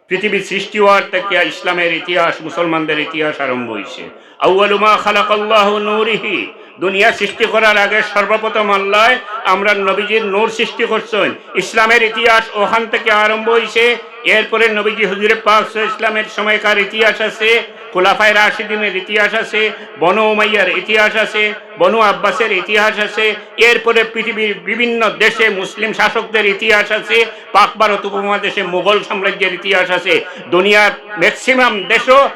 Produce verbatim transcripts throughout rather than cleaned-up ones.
পৃথিবী সৃষ্টি হওয়ার থেকে ইসলামের ইতিহাস, মুসলমানদের ইতিহাস আরম্ভ হইছে। আউয়ালু মা খালাকাল্লাহু নূরিহি, দুনিয়া সৃষ্টি করার আগে সর্বপ্রথম আল্লাহ আমরা নবীজির নূর সৃষ্টি করছেন। ইসলামের ইতিহাস ওখান থেকে আরম্ভ হইছে। এরপরে নবীজি হুজুরে পাক সাল্লাল্লাহু আলাইহি ওয়াসাল্লামের সময়কার ইতিহাস আছে, খুলাফায়ে রাশিদিনের ইতিহাস আছে, বনু উমাইয়ার ইতিহাস আছে, বনু আব্বাসের ইতিহাস আছে, এরপরে পৃথিবীর বিভিন্ন দেশে মুসলিম শাসকদের ইতিহাস আছে, পাক ভারত উপমহাদেশে মোগল সাম্রাজ্যের ইতিহাস আছে। দুনিয়ার ম্যাক্সিমাম দেশও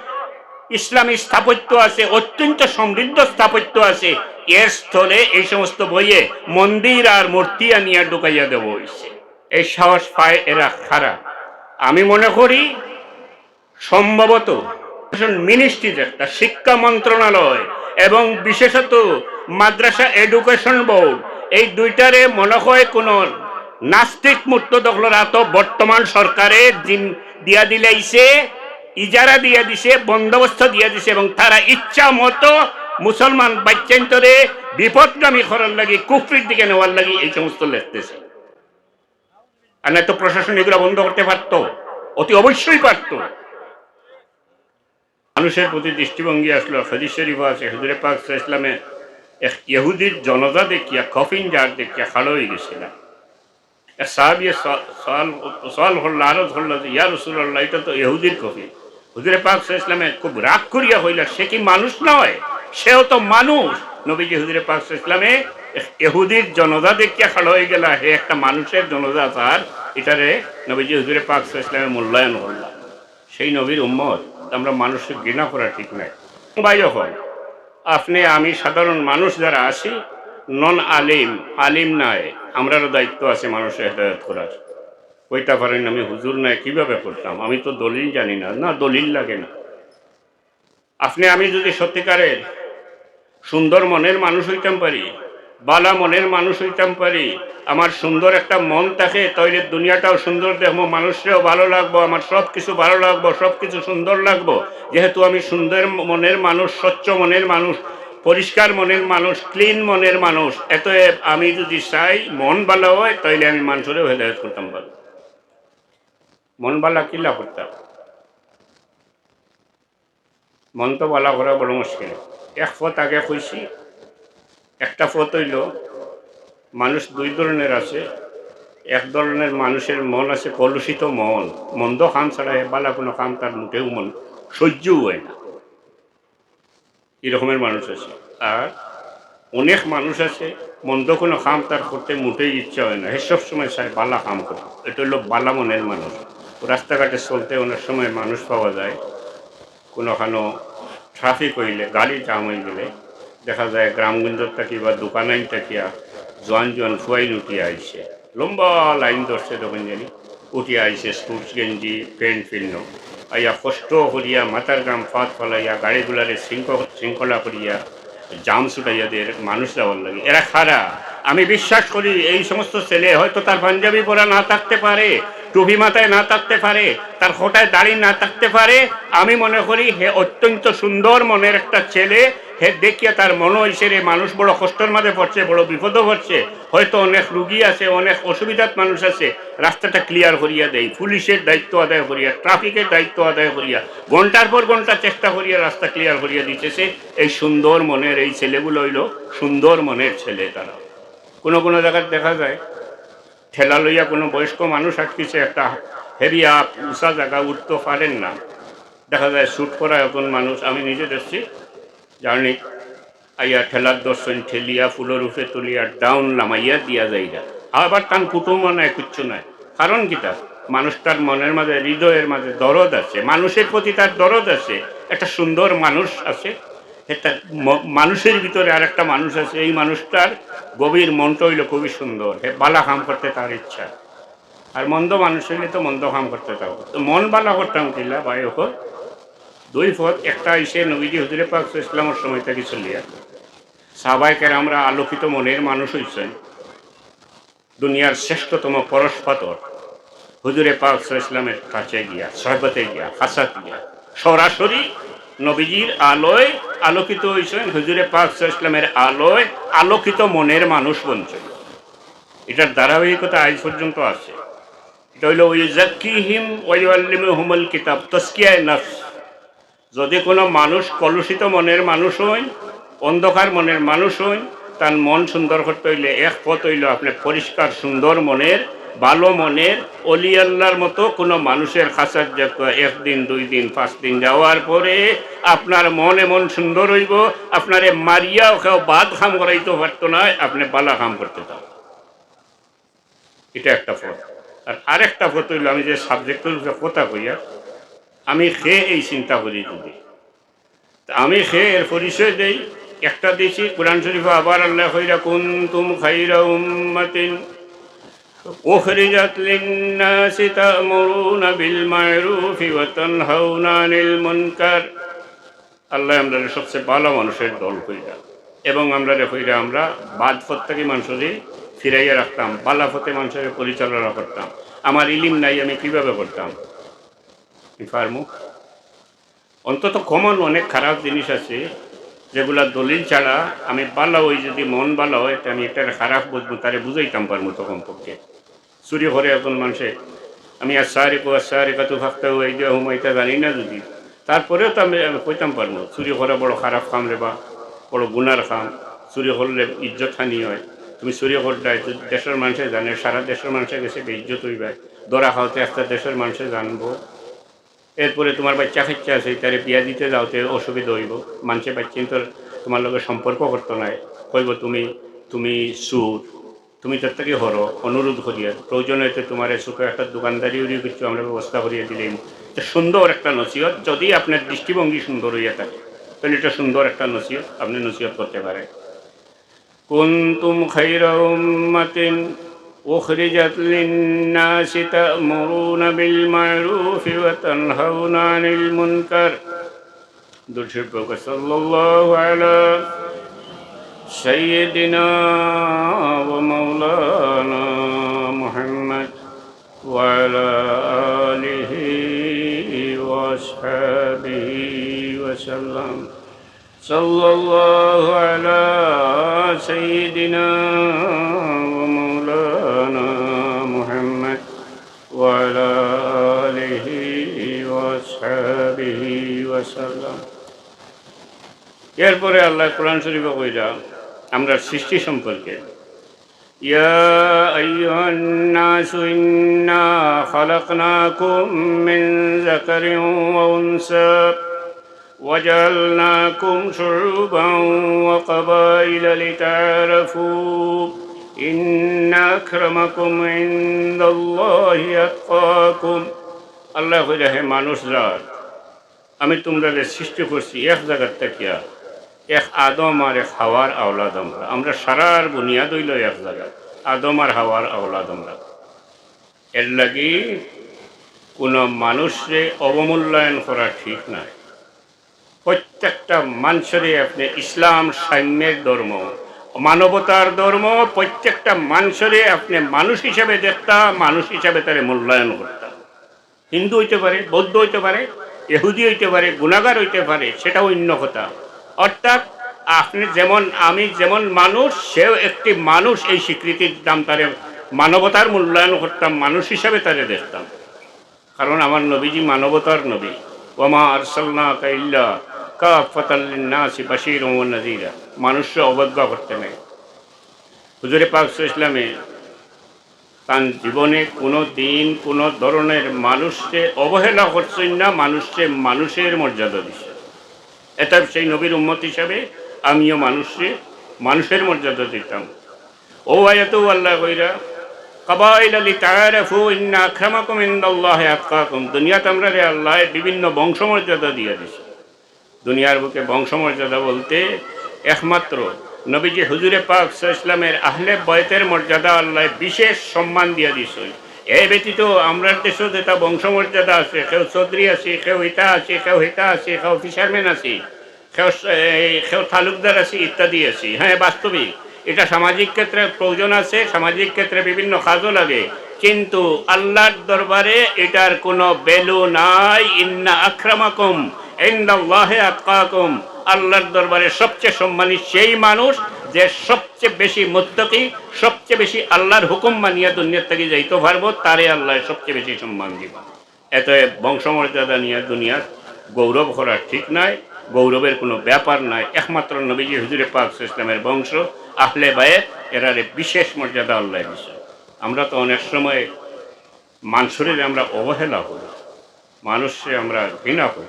ইসলামী স্থাপত্য আছে, অত্যন্ত সমৃদ্ধ স্থাপত্য আছে। এর স্থলে এই সমস্ত বইয়ে মন্দির আর মূর্তি আনিয়া ঢুকাইয়া দেওয়া হইছে। এই সাহস পায় এরা কারা? আমি মনে করি সম্ভবত মিনিস্ট্রি, যেটা শিক্ষা মন্ত্রণালয় এবং বিশেষত মাদ্রাসা এডুকেশন বোর্ড, এই দুইটারে মনে হয় কোনো নাস্তিক মূর্ত দখলর আতো বর্তমান সরকারে জিম-, দিয়া দিলাইছে, ইজারা দিয়া দিছে, বন্দোবস্ত দিয়া দিছে এবং তারা ইচ্ছা মতো মুসলমান বাচ্চাইন্তরে বিপদগামী করার লাগি, কুফরির দিকে নেওয়ার লাগি এই সমস্ত লেখতেছে। আর না তো প্রশাসন এগুলা বন্ধ করতে পারতো, অতি অবশ্যই পারতো। মানুষের প্রতি দৃষ্টিভঙ্গি আসলো, হাদিস শরীফ আছে, হুজুরে পাক সাল্লাল্লাহু আলাইহি ওয়াসাল্লামে এক ইহুদির জনাজা দেখিয়া, কফিন যার দেখিয়া খাড়া হয়ে গেছিলেন। এক সাহাবিয়ে স-, সওয়াল, সওয়াল করলা, আরজ করলা যে, "ইয়া রাসূলুল্লাহ, এটা তো ইহুদির কফিন।" হুজুরে পাক সাল্লাল্লাহু আলাইহি ওয়াসাল্লামে খুব রাগ করিয়া কইলা, "সে কি মানুষ নয়? সেও তো মানুষ।" নবীজি হুজুরে পাক সাল্লাল্লাহু আলাইহি ওয়াসাল্লামে এক ইহুদির জনাজা দেখিয়া খাড়া হয়ে গেলা, হে একটা মানুষের জনাজা, স্যার, এটারে নবীজি হুজুরে পাক সাল্লাল্লাহু আলাইহি ওয়াসাল্লামে মূল্যায়ন করলা। সেই নবীর উম্মত, আমরা মানুষকে ঘৃণা করা ঠিক নাই। ভাই, এখন আপনি আমি সাধারণ মানুষ যারা আছি, নন আলিম, আলিম নাই, আমরারও দায়িত্ব আছে মানুষের হেদায়ত করার। কইতা পারেন, "আমি হুজুর নাই, কিভাবে করতাম? আমি তো দলিল জানি না।" না, দলিল লাগে না। আপনি আমি যদি সত্যিকারের সুন্দর মনের মানুষ হইতাম পারি, বালা মনের মানুষ হইতাম পারি, আমার সুন্দর একটা মন থাকে, তাইলে দুনিয়াটাও সুন্দর দেখবো, মানুষরেও ভালো লাগবো, আমার সব কিছু ভালো লাগবো, সব কিছু সুন্দর লাগবো। যেহেতু আমি সুন্দর মনের মানুষ, স্বচ্ছ মনের মানুষ, পরিষ্কার মনের মানুষ, ক্লিন মনের মানুষ, এতএব আমি যদি চাই মন ভালো হয়, তাইলে আমি মানুষরেও হেদায়ত করতাম পারি। মন ভালা কিলা করতাম? মন তো ভালা করা বড় মুশকিল। এক পথ আগে কইছি, একটা পথ হইল, মানুষ দুই ধরনের আছে। এক ধরনের মানুষের মন আছে কলুষিত মন, মন্দ কাম ছাড়া হে ভালা কোনো কাম তার মোটেও মন সহ্যও হয় না, এই রকমের মানুষ আছে। আর অনেক মানুষ আছে, মন্দ কোনো কাম তার করতে মোটেই ইচ্ছা হয় না, হে সব সময় চায় ভালা কাম করে। এটা হইল ভালা মনের মানুষ। রাস্তাঘাটে চলতে অনেক সময় মানুষ পাওয়া যায়, কোনোখানো ট্রাফিক হইলে, গাড়ি জাম হয়ে গেলে দেখা যায় গ্রামগঞ্জ থাকি বা দোকানাইন থাকিয়া জোয়ান জোয়ান ফুয়াইন উঠিয়া আইছে, লম্বা লাইন ধরছে, তখন জানি উঠিয়া আইছে, স্পোর্টস গেঞ্জি, প্যান্ট পিন্ন, আইয়া কষ্ট করিয়া মাথার ঘাম ফাত ফালাইয়া গাড়িগুলারে শৃঙ্খ-, শৃঙ্খলা করিয়া জাম ছুটাইয়া দের মানুষ যাওয়ার লাগি। এরা কারা? আমি বিশ্বাস করি এই সমস্ত ছেলে হয়তো তার পাঞ্জাবি পরা না থাকতে পারে, টুপি মাথায় না থাকতে পারে, তার খোটায় দাড়ি না থাকতে পারে। আমি মনে করি হে অত্যন্ত সুন্দর মনের একটা ছেলে। হে দেখিয়া তার মনে হইছে, রে, মানুষ বড় কষ্টর মাঝে পড়ছে, বড় বিপদে পড়ছে, হয়তো অনেক রুগী আছে, অনেক অসুবিধাত মানুষ আছে, রাস্তাটা ক্লিয়ার করিয়া দেই, পুলিশের দায়িত্ব আদায় করিয়া, ট্রাফিকের দায়িত্ব আদায় করিয়া, ঘন্টার পর ঘন্টা চেষ্টা করিয়া রাস্তা ক্লিয়ার করিয়া দিতেছে এই সুন্দর মনের এই ছেলেগুলো। হইল সুন্দর মনের ছেলে তারা। কোনো কোনো জায়গায় দেখা যায় ঠেলা লইয়া কোনো বয়স্ক মানুষ আটকিছে, একটা হেভি আপ, উঁচা জায়গা, উঠতে পারেন না। দেখা যায় স্যুট পরা এখন মানুষ, আমি নিজে দেখছি, জার্নি আইয়া ঠেলার দর্শন ঠেলিয়া ফুলর উপরে তুলিয়া ডাউন লামাইয়া দিয়া যাইরা। আবার তান কুটুমও নাই, কিচ্ছু নাই। কারণ কিতা? মানুষটার মনের মাঝে, হৃদয়ের মাঝে দরদ আছে, মানুষের প্রতি তার দরদ আছে, একটা সুন্দর মানুষ আছে, একটা ম-, মানুষের ভিতরে আর একটা মানুষ আছে, এই মানুষটার গভীর মনটা হইল খুবই সুন্দর, হে বালা কাম করতে তার ইচ্ছা। আর মন্দ মানুষ হইলে তো মন্দ কাম করতে থাকবো। তো মন বালা করতাম কিলা, ভাই, ওকে দুই পথ, একটা আইছে নবীজি হুজুরে পাক সাল্লাল্লাহু আলাইহি ওয়াসাল্লামের সময় থেকে চলিয়া। সাহাবায়ে কেরামরা আলোকিত মনের মানুষ হইছেন, দুনিয়ার শ্রেষ্ঠতম পরশ পাথর হুজুরে পাক সাল্লাল্লাহু আলাইহি ওয়াসাল্লামের কাছে গিয়া, সহবতে গিয়া, কাছাত গিয়া, সরাসরি নবীজির আলোয় আলোকিত হইছেন, হুজুরে পাক সাল্লাল্লাহু আলাইহি ওয়াসাল্লামের আলোয় আলোকিত মনের মানুষ বনছেন। এটার ধারাবাহিকতা আজ পর্যন্ত আছে। হইল ওয়া ইউযাক্কিহিম ওয়া ইউআল্লিমুহুমুল কিতাব, তাজকিয়ায়ে নফস। যদি কোনো মানুষ কলুষিত মনের মানুষ হইন, অন্ধকার মনের মানুষ হইন, তার মন সুন্দর করতে হইলে এক পথ হইল আপনি পরিষ্কার সুন্দর মনের, ভালো মনের, অলি আল্লাহর মতো কোনো মানুষের খাসাত যত একদিন, দুই দিন, পাঁচ দিন যাওয়ার পরে আপনার মন এমন সুন্দর হইব, আপনারে মারিয়াও কেউ বাদ কাম করাইতে পারতো না, আপনি ভালা কাম করতে পারবেন। এটা একটা পথ। আর আরেকটা পথ হইল, আমি যে সাবজেক্টর উপরে কথা কইয়া, আমি কে এই চিন্তা করি যদি। তা আমি কে এর পরিচয় দেই, একটা দিছি, কোরআন শরীফে আবার আল্লাহ কইরা, "কুনতুম খায়রা উম্মাতিন উখরিজাত লিন-নাসি তা'মুরুনা বিল-মা'রুফি ওয়া তানহাউনা আনিল মুনকার।" আল্লাহ আমরারে সবচেয়ে ভালা মানুষের দল কইরা, এবং আমরারে কইরা আমরা বাদ পথ থাকি মানুষরে ফিরাইয়া রাখতাম, ভালা পথে মানুষরে পরিচালনা করতাম। আমার ইলিম নাই, আমি কিভাবে করতাম? আমি পারমু? অন্তত কমন অনেক খারাপ জিনিস আছে, যেগুলা দলিল ছাড়া আমি ভালা হই, যদি মন ভালা হয়, তে আমি এটার খারাপ বুঝবো, তারে বুঝাইতাম পারমু তো কমপক্ষে। চুরি করে একজন মানুষে, আমি "আস-সারিকু ওয়াস-সারিকাতু ফাকতাউ আইদিয়াহুমা" এটা জানি না যদি, তারপরেও তো আমি, আমি কইতাম পারমু, চুরি করা বড় খারাপ কাম রে বা, বড় গুনার কাম, চুরি করলে ইজ্জত হানি হয়। তুমি চুরি করলায়, যদি দেশের মানুষে জানে, সারা দেশের মানুষের গেছে বেইজ্জত হইবায়, ধরা খাওতে একটা দেশের মানুষে জানবো। এরপরে তোমার বাচ্চা কাচ্চা আছে, তারে বিয়া দিতে যাওতে অসুবিধা হইব, মানুষে বাচ্চা তো তোমার লগে সম্পর্ক করতো নায়, কইব তুমি, তুমি চুর, তুমি তার থাকি হরো, অনুরোধ করিয়া, প্রয়োজন হইতে তোমার ছোটো একটা দোকানদারি উড়ি কিছু আমরা ব্যবস্থা করিয়া দিলাম। তো সুন্দর একটা নসিহত, যদি আপনার দৃষ্টিভঙ্গি সুন্দর হইয়া থাকে, তাহলে এটা সুন্দর একটা নসিহত, আপনি নসিহত করতে পারেন। কুনতুম খায়রা উম্মাতিন উখরিজাত লিন-নাসি তা'মুরুনা বিল-মা'রুফি ওয়া তানহাউনা আনিল মুনকার। দুরূদ শরীফ পড়ুন, সাল্লাল্লাহু আলা সাইয়্যিদিনা ওয়া মাওলানা মুহাম্মদ ওয়া আলা আলিহি ওয়া আসহাবিহি ওয়া সাল্লাম। সাল্লাল্লাহু আলা সাইয়্যিদিনা ওয়া মাওলানা মুহাম্মদ ওয়া আলা আলিহি ওয়া আসহাবিহি ওয়া সাল্লাম। এরপরে আল্লাহ কোরআন শরীফে কইরা আমরা সৃষ্টি সম্পর্কে, يا أيها الناس إنا خلقناكم من ذكر وأنثى وجعلناكم شعوبا وقبائل لتعارفوا إن أكرمكم عند الله أتقاكم। আল্লাহ কইরা, হে মানুষ জাত, আমি তোমরারে সৃষ্টি করছি এক জাগাত থাকিয়া, এক আদম আর এক হাওয়ার আওলাদ আমরা। আমরা সারার বুনিয়াদ হইল এক জাগাত, আদম আর হাওয়ার আওলাদ আমরা। এর লাগি কোনো মানুষরে অবমূল্যায়ন করা ঠিক নয়। প্রত্যেকটা মানুষরে আপনি, ইসলাম সাম্যের ধর্ম, মানবতার ধর্ম, প্রত্যেকটা মানুষরে আপনি মানুষ হিসাবে দেখতা, মানুষ হিসাবে তারে মূল্যায়ন করতা। হিন্দু হইতে পারে, বৌদ্ধ হইতে পারে, ইহুদি হইতে পারে, গুণাগার হইতে পারে, সেটা অন্য কথা। অর্থাৎ আপনি যেমন, আমি যেমন মানুষ, সেও একটি মানুষ, এই স্বীকৃতি দিতাম তারে, মানবতার মূল্যায়ন করতাম, মানুষ হিসাবে তারে দেখতাম। কারণ আমার নবীজি মানবতার নবী। ওয়া মা আরসালনাকা ইল্লা কাফফাতাল লিন্নাসি বাশীরাও ওয়া নাযীরা। মানুষরে অবজ্ঞা করতে নাই। হুজুরে পাক সাল্লাল্লাহু আলাইহি ওয়াসাল্লামে তান জীবনে কোনো দিন কোনো ধরনের মানুষরে অবহেলা করছইন না, মানুষরে মানুষের মর্যাদা দিছে। এটা সেই নবীর উম্মত হিসাবে আমিও মানুষরে মানুষের মর্যাদা দিতাম। ও আয়াতেও আল্লাহ কইরা, "কাবাইলা লিতাআরাফু ইন্না আকরামাকুম ইনদাল্লাহি আতকাকুম।" দুনিয়াত আমরারে আল্লাহ বিভিন্ন বংশমর্যাদা দিয়া দিছে। দুনিয়ার বুকে বংশমর্যাদা বলতে একমাত্র নবীজি হুজুরে পাক সাল্লাল্লাহু আলাইহি ওয়াসাল্লামের আহলে বয়তের মর্যাদা আল্লাহ বিশেষ সম্মান দিয়া দিছে। এ ব্যতীত আমরার দেশও যেটা বংশমর্যাদা আছে, কেউ চৌধুরী আছে, কেউ ইতা আছে, কেউ হিতা আছে, কেউ ফিশারম্যান আছে, কেউ স-, এই, কেউ তালুকদার আছে, ইত্যাদি আছে। হ্যাঁ, বাস্তবিক এটা সামাজিক ক্ষেত্রে প্রয়োজন আছে, সামাজিক ক্ষেত্রে বিভিন্ন কাজও লাগে, কিন্তু আল্লাহর দরবারে এটার কোনো ভ্যালু নাই। ইন্না আকরামাকুম ইনদাল্লাহি আতকাকুম, আল্লাহর দরবারে সবচেয়ে সম্মানী সেই মানুষ যে সবচেয়ে বেশি মুত্তাকি, সবচেয়ে বেশি আল্লাহর হুকুম মানিয়া দুনিয়ার থাকি যাইতো পারবো, তারে আল্লায় সবচেয়ে বেশি সম্মান দিবা। এতে বংশমর্যাদা নিয়া দুনিয়ার গৌরব করা ঠিক নায়, গৌরবের কোনো ব্যাপার নাই। একমাত্র নবীজি হুজুরে পাক সাল্লাল্লাহু আলাইহি ওয়াসাল্লামের বংশ, আহলে বায়েত, এরারে বিশেষ মর্যাদা আল্লায় দিছে। আমরা তো অনেক সময় মানুষরে আমরা অবহেলা করি, মানুষরে আমরা ঘৃণা করি,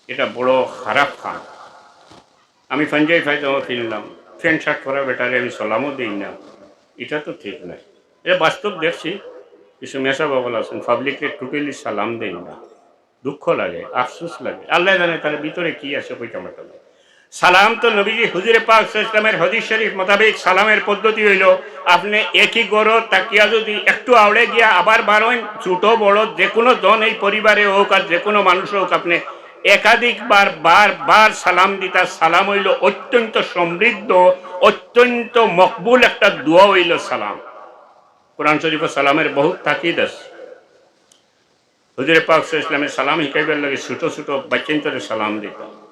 এটা বড় খারাপ কাম। আমি পাঞ্জাবি পায়জামা পিনলাম, প্যান্ট শার্ট পরা বেটারে আমি সালামও দেই না, এটা তো ঠিক নায়। এটা বাস্তব দেখছি, কিছু মেসাব অকল আছইন, পাবলিকরে টোটালি সালাম দেইন না। দুঃখ লাগে, আফসোস লাগে, আল্লায় জানে তার ভিতরে কি আছে, কইতাম পারতাম না। সালাম তো নবীজি হুজুরে পাক সাল্লাল্লাহু আলাইহি ওয়াসাল্লামের হাদিস শরীফ মোতাবেক সালামের পদ্ধতি অইলো, আপনে একই ঘরো থাকিয়া যদি একটু আওড়ে গিয়া আবার বারইন, ছোট বড় যে কোনো জন এই পরিবারে অউক আর যে কোনো মানুষ অউক, আপনে একাধিকবার বার বার সালাম দিতা। সালাম অইলো অত্যন্ত সমৃদ্ধ, অত্যন্ত মকবুল একটা দোয়া অইলো সালাম। কোরআন শরীফো সালামের বহুত তাকিদ আছে। হুজুরে পাক সাল্লাল্লাহু আলাইহি ওয়াসাল্লামে সালাম হিকাইবার লাগি ছোট ছোট বাচ্চাইন্তরে সালাম দিতা।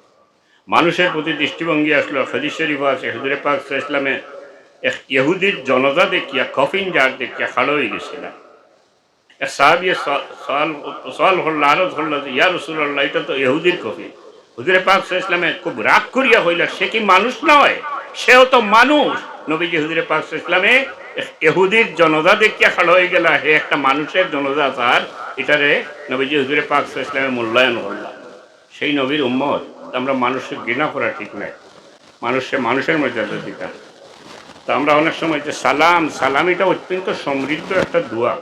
মানুষের প্রতি দৃষ্টিভঙ্গি আসলো, হাদিস শরীফো আছে, হুজুরে পাক সাল্লাল্লাহু আলাইহি ওয়াসাল্লামে এক ইহুদির জনাজা দেখিয়া, কফিন যার দেখিয়া খাড়া অইগেছিলা। এক সাহাবিয়ে স-, সওয়াল, সওয়াল করলা, আরজ করলা যে, "ইয়া রাসূলুল্লাহ, এটা তো ইহুদির কফিন।" হুজুরে পাক সাল্লাল্লাহু আলাইহি ওয়াসাল্লামে খুব রাগ করিয়া কইলা, "সে কি মানুষ নয়? সেও তো মানুষ।" নবীজি হুজুরে পাক সাল্লাল্লাহু আলাইহি ওয়াসাল্লামে এক ইহুদির জনাজা দেখিয়া খাড়া অইগেলা, হে একটা মানুষের জনাজা, স্যার, এটারে নবীজি হুজুরে পাক সাল্লাল্লাহু আলাইহি ওয়াসাল্লামে মূল্যায়ন করলা। সেই নবীর উম্মত, তো আমরা মানুষরে ঘৃণা করা ঠিক নায়, মানুষরে মানুষের মর্যাদা দিতাম। তো আমরা অনেক সময় যে সালাম, সালাম এটা অত্যন্ত সমৃদ্ধ একটা দোয়া।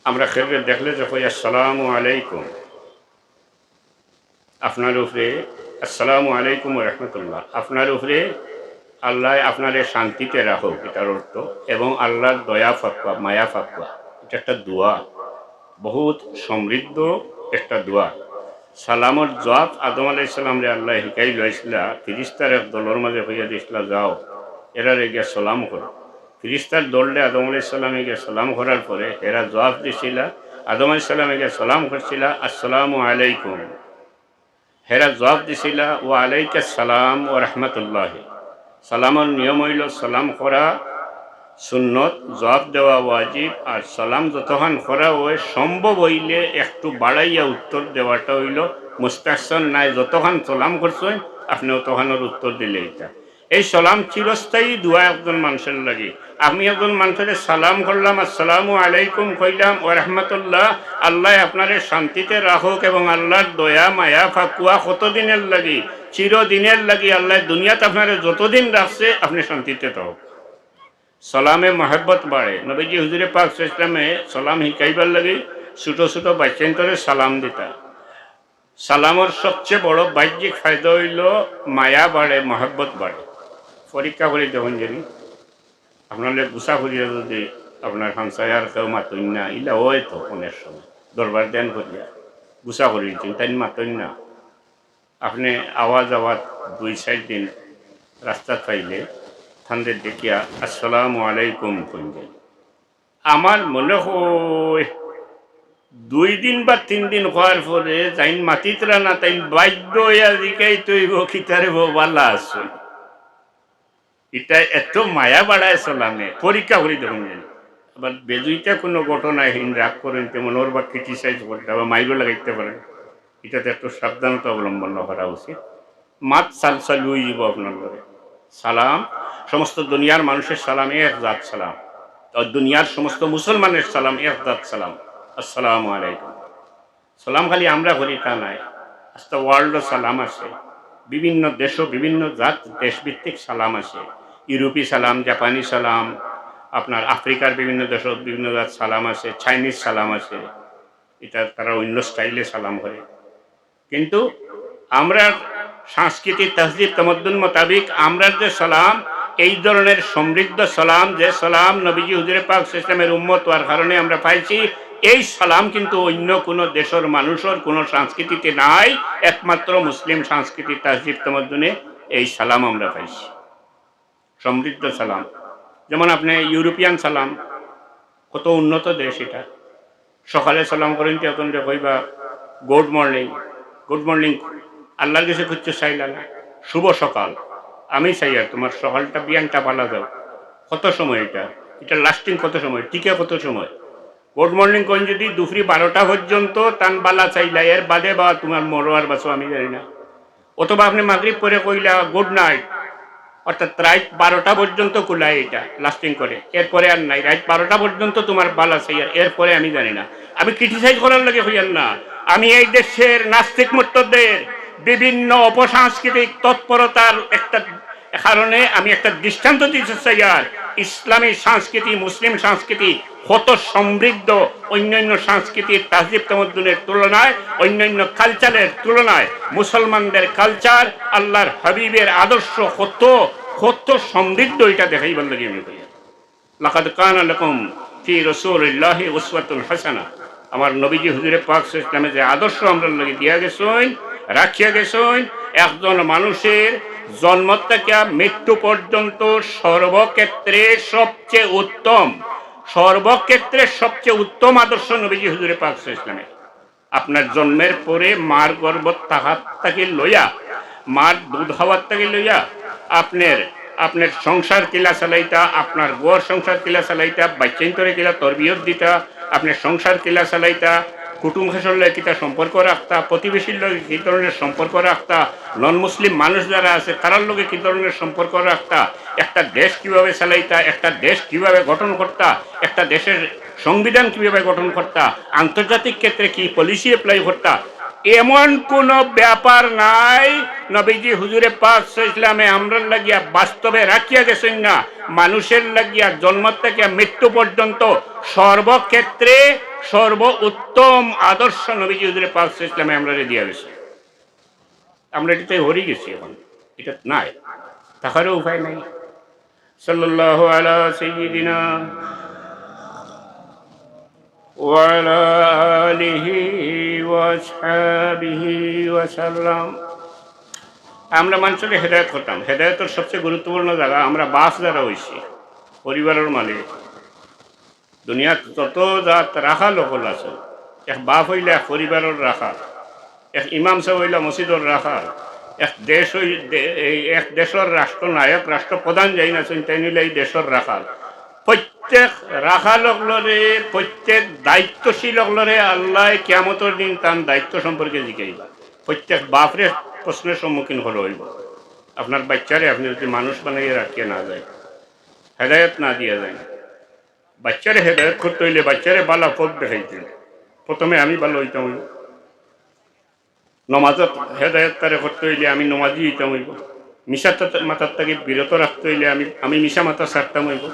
আমরা কেউরে দেখলে যে কই, "আসসালামু আলাইকুম", আপনার উপরে, "আসসালামু আলাইকুম ওয়া রাহমাতুল্লাহ", আপনার উপরে আল্লাহ আপনারে শান্তিতে রাখুক, এটার অর্থ, এবং আল্লাহর দয়া ফাকুয়া, মায়া ফাকুয়া, এটা একটা দোয়া, বহুত সমৃদ্ধ একটা দোয়া। সালামর জবাব আদম আলাইহিস সালামরে আল্লাহ হিকাই লইছিলা, ফিরিস্তার এক দলর মাঝে কইয়া দিছিলা, "যাও, এরারে গিয়া সালাম করো।" ফিরিস্তার দলরে আদম আলাইহিস সালামে গিয়া সালাম করার পরে এরা জবাব দিছিলা, আদম আলাইহিস সালামে গিয়া সালাম করছিলা, "আসসালামু আলাইকুম।" হেরা জবাব দিছিলা, "ওয়া আলাইকাস সালাম ওয়া রাহমাতুল্লাহি।" সালামর নিয়ম অইলো সালাম করা সুন্নত, জবাব দেওয়া ওয়াজিব, আর সালাম যতখান করা অয় সম্ভব অইলে একটু বাড়াইয়া উত্তর দেওয়াটা অইলো মুস্তাহসান। নায় যতখান সালাম করছইন আপনে অতখানর উত্তর দিলে ইতা। এই সালাম চিরস্থায়ী দোয়া একজন মানুষের লাগি। আমি একজন মানুষরে সালাম করলাম, "আসসালামু আলাইকুম" কইলাম, "ওয়া রাহমাতুল্লাহ", আল্লাহ আপনারে শান্তিতে রাখুক এবং আল্লাহর দয়া মায়া ফাকুয়া কতদিনের লাগি, চিরদিনের লাগি আল্লাহ দুনিয়াত আপনারে যতদিন রাখছে আপনে শান্তিতে থাকুক। সালামে মহব্বত বাড়ে। নবীজি হুজুরে পাক সাল্লাল্লাহু আলাইহি ওয়াসাল্লামে সালাম হিকাইবার লাগি ছোট ছোট বাচ্চাইন্তরে সালাম দিতা। সালামর সবচেয়ে বড় বাহ্যিক ফায়দা অইলো মায়া বাড়ে, মহব্বত বাড়ে। পরীক্ষা করি দেখইন জানি, আপনারে গুসা করিয়া যদি আপনার হামসায়ার কেউ মাতইন না, ইলা অয় তো অনেক সময় দরবার দেন করিয়া গুসা করি দিন, তাইন মাতইন না। আপনে আওয়া যাওয়াত দুই চাইর দিন রাস্তাত পাইলে তানরে দেখিয়া "আসসালামু আলাইকুম" কইন। আমার মনে হয় দুই দিন বা তিন দিন কওয়ার পরে যাইন মাতিতরা না, তাইন বাধ্য অইয়া জিকাইতে অইবো, "কিতারে বো, ভালা আছো?" ইটা এত মায়া বাড়ায় সালামে, পরীক্ষা করি দেখইন জানি। আবার বেজুইতা কোনো ঘটনায় হিন রাগ করইন, তেমন ওর বা criticize করতা বা মাইরও লাগাইতা পারেন, ইটাতে একটু সাবধানতা অবলম্বন করা উচিত। মাত সালসালু অইযিবো আপনার লগে। সালাম, সমস্ত দুনিয়ার মানুষের সালাম এক জাত সালাম, আর দুনিয়ার সমস্ত মুসলমানের সালাম এক জাত সালাম, "আসসালামু আলাইকুম।" সালাম খালি আমরা করি তা নায়, আস্তা world সালাম আছে, বিভিন্ন দেশও বিভিন্ন জাত দেশভিত্তিক সালাম আছে, ইউরোপী সালাম, জাপানি সালাম, আপনার আফ্রিকার বিভিন্ন দেশও বিভিন্ন জাত সালাম আছে, চাইনিজ সালাম আছে, ইটা তারা অন্য স্টাইলে সালাম করে। কিন্তু আমরার সংস্কৃতি, তহজিব, তমদ্দুন মোতাবিক আমরার যে সালাম, এই ধরনের সমৃদ্ধ সালাম, যে সালাম নবীজি হুজুরে পাক সাল্লাল্লাহু আলাইহি ওয়াসাল্লামের উম্মত অওয়ার কারণে আমরা পাইছি, এই সালাম কিন্তু অন্য কোনো দেশর মানুষর, কোনো সংস্কৃতিতে নাই। একমাত্র মুসলিম সংস্কৃতি, তহজিব, তমদ্দুনে এই সালাম আমরা পাইছি। সমৃদ্ধ সালাম। যেমন আপনে ইউরোপিয়ান সালাম, কত উন্নত দেশ ইটা। সকালে সালাম করইন, তে অতনরে কইবা, "Good morning, good morning।" আল্লাহর গেছে কিচ্ছু চাইলা না, "শুভ সকাল।" আমি চাইয়ার তুমার সকালটা বিয়ানটা বালা যাউক। কত সময় ইটা? ইটা লাস্টিং কত সময়? টিকে কত সময়? গুড মর্নিং কইন যুদি দুপুরি বারোটা পর্যন্ত তান বালা চাইলা, এর বাদে বা তুমার মরো আর বাচো আমি জানি না। অথবা আপনে মাগরিব পরে কইলা গুড নাইট, অর্থাৎ রাইত বারোটা পর্যন্ত কুলায় ইটা লাস্টিং করে, এরপরে আর নাই। রাইত বারোটা পর্যন্ত তুমার বালা চাইয়ার, এরপরে আমি জানি না। আমি ক্রিটিসাইজ করার লাগি কইয়ার না, আমি এই দেশের নাস্তিক মুর্তাদদের বিভিন্ন অপসাংস্কৃতিক তৎপরতার একটা কারণে আমি একটা দৃষ্টান্ত দিতে চাইয়ার। ইসলামী সংস্কৃতি, মুসলিম সংস্কৃতি কত সমৃদ্ধ, অন্যান্য সংস্কৃতির তাহজিব তামাদ্দুনের তুলনায়, অন্যান্য কালচারের তুলনায় মুসলমানদের কালচার, আল্লাহর হাবিবের আদর্শ কত, কত সমৃদ্ধ, ইটা দেখাইবার লাগি আমি কইয়ার। লাকাদ কানা লাকুম ফি রাসূলিল্লাহি উসওয়াতুন হাসানা। আমার নবীজি হুজুরে পাক সাল্লাল্লাহু আলাইহি ওয়াসাল্লামে যে আদর্শ আমরার লাগি দিয়া গেছইন, রাখিয়া গেছইন, একজন মানুষের জন্ম থেকে মৃত্যু পর্যন্ত সর্বক্ষেত্রে সবচেয়ে উত্তম, সর্বক্ষেত্রে সবচেয়ে উত্তম আদর্শ নবীজি হুজুরে পাক সাল্লাল্লাহু আলাইহি ওয়াসাল্লামের। আপনার জন্মের পরে মার গর্ভত থাকাত থাকি লইয়া, মার দুধ খাওয়াত থাকি লইয়া, আপনার, আপনার সংসার কিলা চালাইতা, আপনার ঘর সংসার কিলা চালাইতা, বাচ্চাইন্তরে কিলা তরবিয়ত দিতা, আপনার সংসার কিলা চালাইতা, কুটুম খাসর লগে কিতা সম্পর্ক রাখতা, প্রতিবেশীর লগে কি ধরনের সম্পর্ক রাখতা, নন মুসলিম মানুষ যারা আছে তারার লগে কি ধরনের সম্পর্ক রাখতা, একটা দেশ কিভাবে চালাইতা, একটা দেশ কিভাবে গঠন করতা, একটা দেশের সংবিধান কিভাবে গঠন করতা, আন্তর্জাতিক ক্ষেত্রে কি পলিসি অ্যাপ্লাই করতা, এমন কোনো ব্যাপার নাই নবীজি হুজুরে পাক সাল্লাল্লাহু আলাইহি ওয়াসাল্লামে আমরার লাগিয়া বাস্তবে রাখিয়া গেছইন না। মানুষের লাগিয়া জন্ম থেকে মৃত্যু পর্যন্ত সর্বক্ষেত্রে সর্বোত্তম আদর্শ নবীজি হুজুরে পাক সাল্লাল্লাহু আলাইহি ওয়াসাল্লামে আমরারে দিয়া গেছে। আমরা ইটাতে হরি গেছি, এখন ইটা নাই, থাকারও উপায় নাই। সাল্লাল্লাহু আলা সাইয়্যিদিনা ওয়া আলা আলিহি ওয়া আসহাবিহি ওয়া সাল্লাম। আমরা মানুষরে হেদায়েত করতাম, হেদায়েতর সবচেয়ে গুরুত্বপূর্ণ জাগা আমরা বাপ যারা অইছি, পরিবারর মালিক, দুনিয়াত যত জাত রাখাল অকল আছে, এক বাপ অইলা এক পরিবারর রাখাল, এক ইমাম সাব অইলা মসজিদর রাখাল, এক দেশ অই-, দে-, এই এক দেশর রাষ্ট্রনায়ক, রাষ্ট্রপ্রধান যেইন আছইন, তাইন অইলা এই দেশর রাখাল। প্রত্যেক রাখাল অকলরে, প্রত্যেক দায়িত্বশীল অকলরে আল্লায় কিয়ামতর দিন তান দায়িত্ব সম্পর্কে জিকাইবা। প্রত্যেক বাপরে প্রশ্নের সম্মুখীন করা অইবো। আপনার বাচ্চারে আপনে যুদি মানুষ বানাইয়া রাখিয়া না যাইন, হেদায়েত না দিয়া যাইন, বাচ্চারে হেদায়েত করতে অইলে, বাচ্চারে বালা পথ দেখাইতে অইলে, প্রথমে আমি বালা অইতাম অইবো। নমাজত হেদায়েত তারে করতে অইলে আমি নমাজি অইতাম অইবো। মিছা তা-, মাতার থাকি বিরত রাখতে অইলে আমি, আমি মিছা মাতা ছাড়তাম অইবো।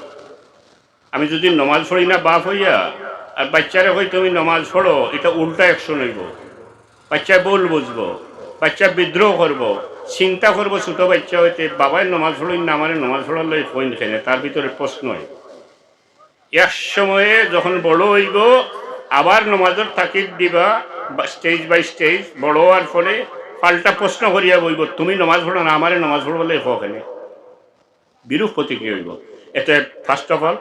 আমি যুদি নমাজ পড়ি না বাপ অইয়া, আর বাচ্চারে কই তুমি নমাজ পড়ো, ইটা উল্টা অ্যাকশন অইবো। বাচ্চায় ভুল বুঝবো, বাচ্চা বিদ্রোহ করবো, চিন্তা করবো ছোট বাচ্চা অইতে, বাবায় নমাজ পড়ইন না, আমারে নমাজ পড়ার লাগি কইন কেনে, তার ভিতরে প্রশ্ন অয়। এক সময়ে যখন বড় অইবো, আবার নমাজর তাকিদ দিবা, বা stage by stage, বড় অওয়ার পরে পাল্টা প্রশ্ন করিয়া বইবো, "তুমি নমাজ পড়ো না, আমারে নমাজ পড়বার লাগি কও কেনে?" বিরূপ প্রতিক্রিয়া অইবো। এতে first of all,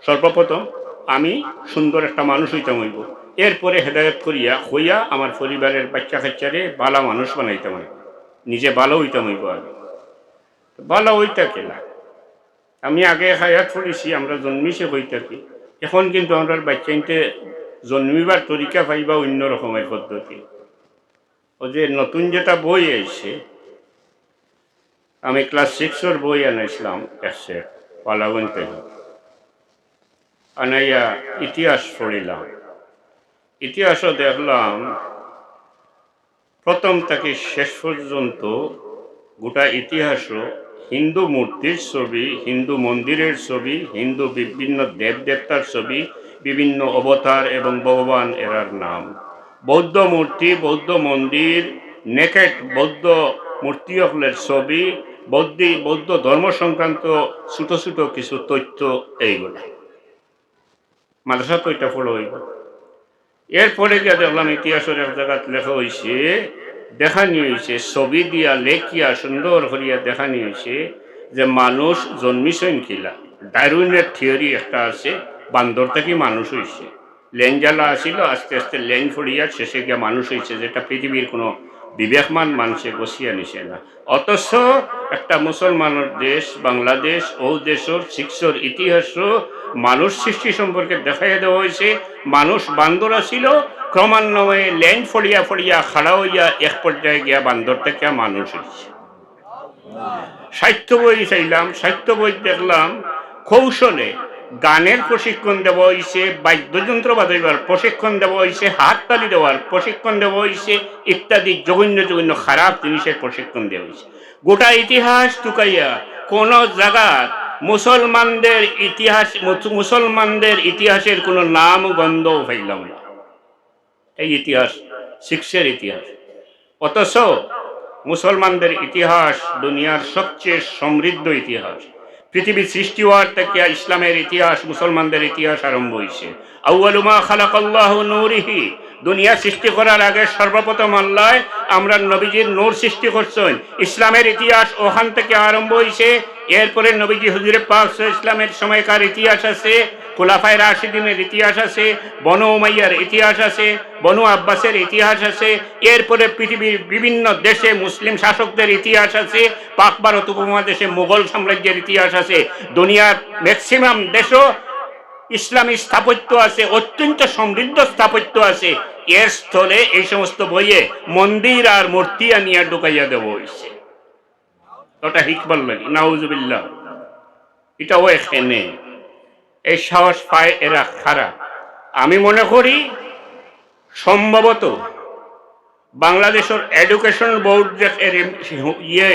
সর্বপ্রথম আমি সুন্দর একটা মানুষ অইতাম অইবো, এরপরে হেদায়েত করিয়া কইয়া আমার পরিবারের বাচ্চা কাচ্চারে বালা মানুষ বানাইতাম অইবো, নিজে বালা অইতাম অইবো। আমি বালা অইতা কিলা? আমি আগে এক আয়াত পড়ছি, আমরা জন্মিছি কই থাকি। এখন কিন্তু আমরার বাচ্চাইন্তে জন্মিবার তরিকা পাইবা অন্য রকমের পদ্ধতি। অউ যে নতুন যেটা বই আইছে, আমি class six-র বই আনাইছলাম এক set, পালাগুন থাকি। আনাইয়া ইতিহাস পড়িলাম। ইতিহাসও দেখলাম প্রথম থাকি শেষ পর্যন্ত গোটা ইতিহাসও হিন্দু মূর্তির ছবি, হিন্দু মন্দিরের ছবি, হিন্দু বিভিন্ন দেবদেবতার ছবি, বিভিন্ন অবতার এবং ভগবান এরার নাম। বৌদ্ধ মূর্তি, বৌদ্ধ মন্দির, naked বৌদ্ধ মূর্তি অকলর ছবি, বৌদ্ধি-, বৌদ্ধ ধর্ম সংক্রান্ত ছোট ছোট কিছু তথ্য এইগুলা। মাদ্রাসাত ইটা পড়া অইবো। এরপরে গিয়া দেখলাম ইতিহাসর এক জাগাত লেখা অইছে, দেখানি অইছে, ছবি দিয়া লেখিয়া সুন্দর করিয়া দেখানি অইছে যে মানুষ জন্মিছইন কিলা। ডারউইনের থিওরি একটা আছে, বান্দর থাকি মানুষ অইছে। লেঞ্জালা আছিল, আস্তে আস্তে লেঞ্জ পড়িয়া শেষে গিয়া মানুষ অইছে, যেটা পৃথিবীর কোনো বিবেকমান মানষে গছিয়া নিছে না। অথচ একটা মুসলমানর দেশ বাংলাদেশ, অউ দেশর সিক্সর ইতিহাসও মানুষ সৃষ্টি সম্পর্কে দেখাইয়া দেওয়া অইছে। মানুষ বান্দর আছিল, ক্রমান্বয়ে লেন ফড়িয়া ফড়িয়া খাড়া অইয়া এক পর্যায়ে গিয়া বান্দর থাকিয়া মানুষ অইছে। সাহিত্য বই চাইলাম, সাহিত্য বই দেখলাম, কৌশলে গানের প্রশিক্ষণ দেওয়া অইছে, বাদ্যযন্ত্র বাজাইবার প্রশিক্ষণ দেওয়া অইছে, হাততালি দেওয়ার প্রশিক্ষণ দেওয়া অইছে, ইত্যাদি জঘন্য জঘন্য খারাপ জিনিসের প্রশিক্ষণ দেওয়া অইছে। গোটা ইতিহাস তুকাইয়া কোন জাগাত মুসলমানদের ইতিহাস, মুস-, মুসলমানদের ইতিহাসের কোনো নাম গন্ধও পাইলাম না। এই ইতিহাস সিক্সের ইতিহাস। অথচ মুসলমানদের ইতিহাস দুনিয়ার সবচেয়ে সমৃদ্ধ ইতিহাস। পৃথিবী সৃষ্টি হওয়ার থেকে ইসলামের ইতিহাস, মুসলমানদের ইতিহাস আরম্ভ হইছে। আউয়ালু মা খালাকাল্লাহু নূরিহি, দুনিয়া সৃষ্টি করার আগে সর্বপ্রথম আল্লায় আমরার নবীজির নূর সৃষ্টি করছেন। ইসলামের ইতিহাস ওখান থেকে আরম্ভ হইছে। এরপরে নবীজি হুজুরে পাক সাল্লাল্লাহু আলাইহি ওয়াসাল্লামের সময়কার ইতিহাস আছে, খুলাফায়ে রাশিদিনের ইতিহাস আছে, বনু উমাইয়ার ইতিহাস আছে, বনু আব্বাসের ইতিহাস আছে, এরপরে পৃথিবীর বিভিন্ন দেশে মুসলিম শাসকদের ইতিহাস আছে, পাক ভারত উপমহাদেশে মোগল সাম্রাজ্যের ইতিহাস আছে। দুনিয়ার ম্যাক্সিমাম দেশও ইসলামী স্থাপত্য আছে, অত্যন্ত সমৃদ্ধ স্থাপত্য আছে। এর স্থলে এই সমস্ত বইয়ে মন্দির আর মূর্তি আনিয়া ঢুকাইয়া দেওয়া হইছে। ওটা হিকবার লাগি, নাউজুবিল্লাহ। এটাও এখানে এই সাহস পায় এরা কারা। আমি মনে করি সম্ভবত বাংলাদেশের এডুকেশন বোর্ড যে এর ইয়ে,